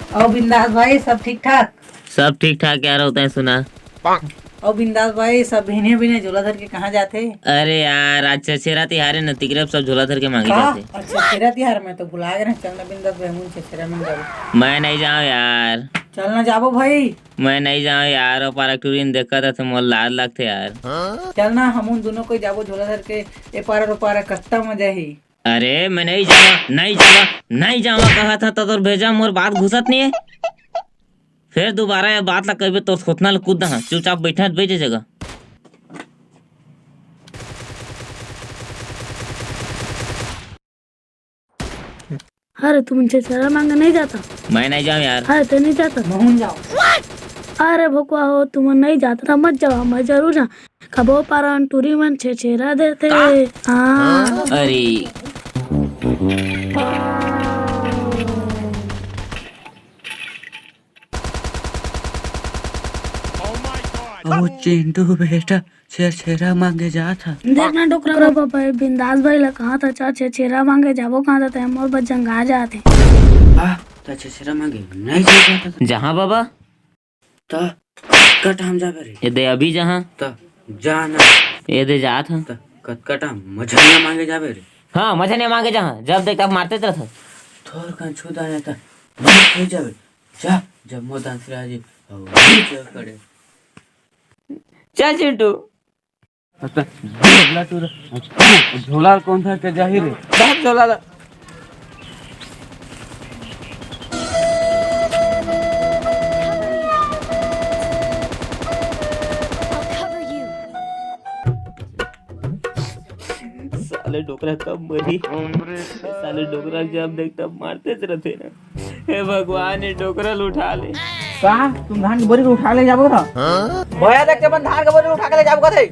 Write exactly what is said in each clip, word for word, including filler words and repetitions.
अउ बिंदास भाई, सब ठीक ठाक? सब ठीक ठाक यार, होता है सुना। अउ बिंदास भाई, सब भिने भिने झोला धर के कहाँ जाथे? अरे यार, आज छेरछेरा तिहार है ना, तिकरे सब झोला धर के मांगे का? जाथे। अच्छा, छेरछेरा तिहार में तो भुला गए रहे। चल ना बिंदास भाई, हमन छेरछेरा मांगे जाबो। मैं नहीं जाऊँ यार। चल ना जाबो भाई। मैं नहीं जाऊँ यार, ओ पारा टूरी देखा था तो मोर लाज लगथे यार। चल ना, हमन दोनों कोई जाबो झोला धर के, ए पारा रो पारा कत्ता मजा ही। अरे मैं नहीं जावा, नहीं जावा, नहीं जावा कहा था तो तोर भेजा मोर बात घुसत नहीं है। फिर दोबारा ये बात ला कहिबे तोर थोथना ल कूद दहा। चुपचाप बैठा, बैठ जगह। अरे तुमन छेरछेरा मांगे नहीं जाता? मैं नहीं जाऊँ यार। अरे ते नहीं जाता? महूं जाऊँ। अरे भोकवा हो, तुमन नहीं जाता त मत जाओ, मैं जरूर जाऊँ। कभो पारा टूरी मन छेरछेरा देथे। का? हाँ। अरे। ओ चिंटू बेटा, छेरछेरा मांगे जात ह। देख ना डोकरा बाबा, ये बिंदास भाई ला कहा था, "चल छेरछेरा मांगे जाबो," कहा था, "ते मोर बर जंगा जात हे।" आ, त छेरछेरा मांगे नहीं जात ह। जहाँ बाबा। त कतका टाइम जाबे रे? ये दे अभी जहाँ। त जा ना। ये दे जात ह। त कतका टाइम मछलियाँ मांगे जाबे रे? हाँ, मछलियाँ मांगे जहाँ, जब देख तब मारते रहत ह। थोर कन छुदा नहीं त मर हो जाबे। जा, जब मोर दान सिरा जी, अउ नीचे खड़े। चल चिंटू। अच्छा, झोला टूरा, झोला कौन था के जाही रे? बाप झोला ला। साले डोकरा कब मरी? साले डोकरा जब देख तब मारते रहते ना। हे भगवान, ये डोकरा ल उठा ले। का तुम धान के बोरी को उठा ले जाबो था? भैया देख के अपन धान के बोरी उठा के ले जाबो कथे।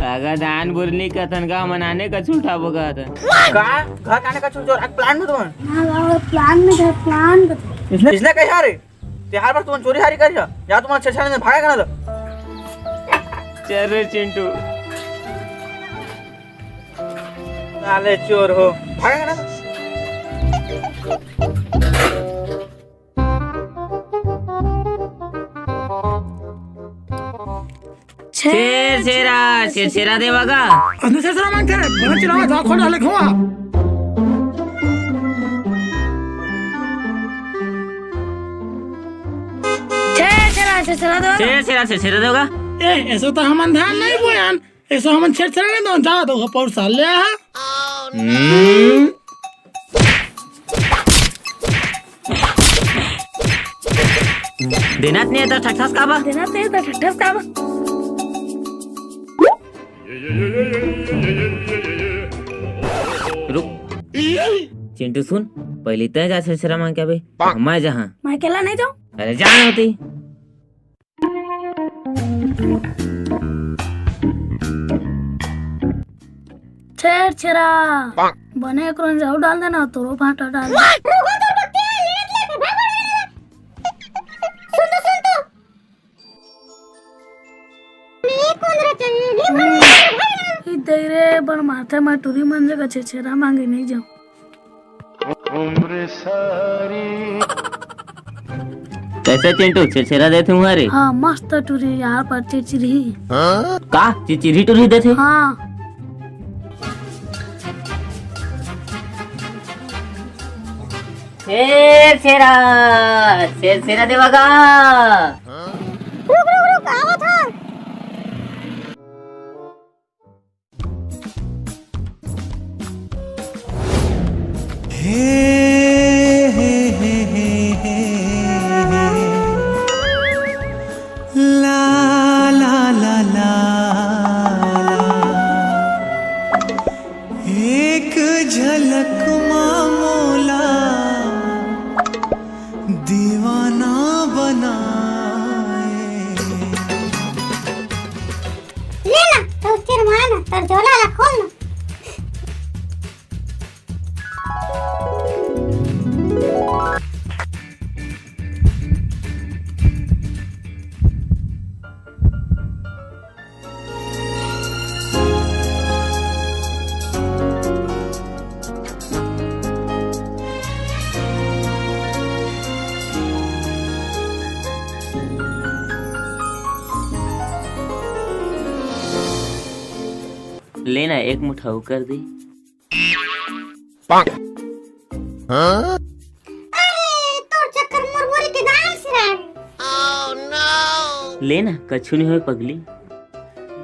अगर धान बोरी नहीं कहतन का, मनाने का उठाबो कहतन। का घर काने का चोर, आज प्लान में तुमन? हाँ बाबा, प्लान में था, प्लान बता। इसने इसने कैसा रे? तिहार बर तुमन चोरी हारी करिहा, या तुमन छेरछेरा में भागा कना लो। चल रे चिंटू। साले चोर हो, भागा कना लो। छेरछेरा, छेरछेरा देवा गा। अंदर छेरछेरा मांगथे, बड़ा चिल्लावा, जा खोल डाले खोआ। छेरछेरा, छेरछेरा देवा गा। छेरछेरा, छेरछेरा देवा गा। ए, ऐसे तो हमन धान नहीं बोयान। ऐसे हमन छेरछेरा नहीं दो, जा दो, पौर साल ले आ। हम्म। देना नहीं तो ठठस काबा। देना नहीं तो ठठस काबा। रुक। चिंटू सुन, पहले तय जा छेरछेरा मांग के आबे। मैं जहाँ। मैं अकेला नहीं जाऊँ। अरे जा ना होती। छेरछेरा। बने एक रोन जाऊ डाल देना, तोरो भाटा डाल दे। सुन तो, सुन तो। ये कौन रहता है? ये कौन रहता है? ई दई रे, बड़ माथे मा टूरी मन जगह छेरछेरा मांगे नहीं जाऊँ। कैसे चिंटू, छेरछेरा देथे उहाँ रे? हाँ, मस्त टूरी यार, पर चिरचिरी। का? चिरचिरी टूरी देथे? हाँ। छेरछेरा, छेरछेरा देवा गा। रुक, रुक, रुक, आवत हन। हे, हे, हे, हे, हे, हे। ला, ला, ला, ला, ला। एक झलक मा मोला दीवाना बनाए। ले ना, तो फिर मार ना, तोर झोला ला खोल ना। लेना, एक मुठा अउ कर दे। अरे, तोर चक्कर मोर बोरी के दाल सिरागे। लेना, कछु नहीं होय पगली।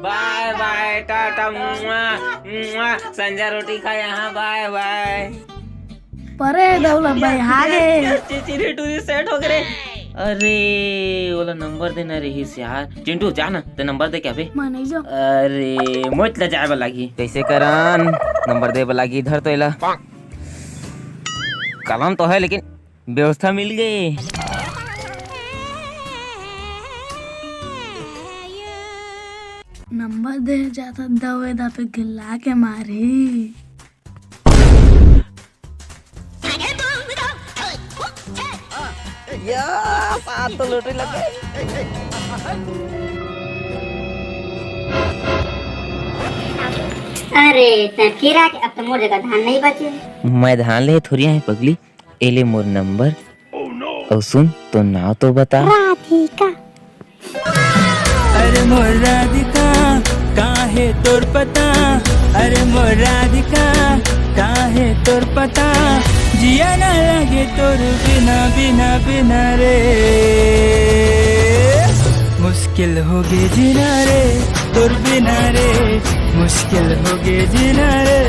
बाय बाय, टाटा, मुआ, मुआ, संझा रोटी खा यहाँ, बाय बाय। परे दौलत भाई, हागे। चिचिरी टूरी सेट हो गए। अरे, ओला नंबर देना रहिस यार। चिंटू, जा ना, ते नंबर दे के आबे। मैं नहीं जाऊँ। अरे, मोच ला जाए बर लागी। कैसे करन? नंबर दे बर लागी, धर तो एला। कलम तो है, लेकिन व्यवस्था मिल गई। नंबर दे जाता, दवे दा पे गिल्ला के मारी। या, सात तो लॉटरी लग गई। अरे, तैं फिर आके, अब तो मोर जगह धान नहीं बचे। मैं धान ले थोरिया है पगली, एले मोर नंबर। अउ सुन, तो नाव तो बता। राधिका। अरे मोर राधिका, काहे तोर पता? अरे मोर राधिका, काहे तोर पता? जिया ना लगे तोर बिना, बिना, बिना रे। मुश्किल हो गे जीना रे, तोर बिना रे। मुश्किल हो गे जीना रे।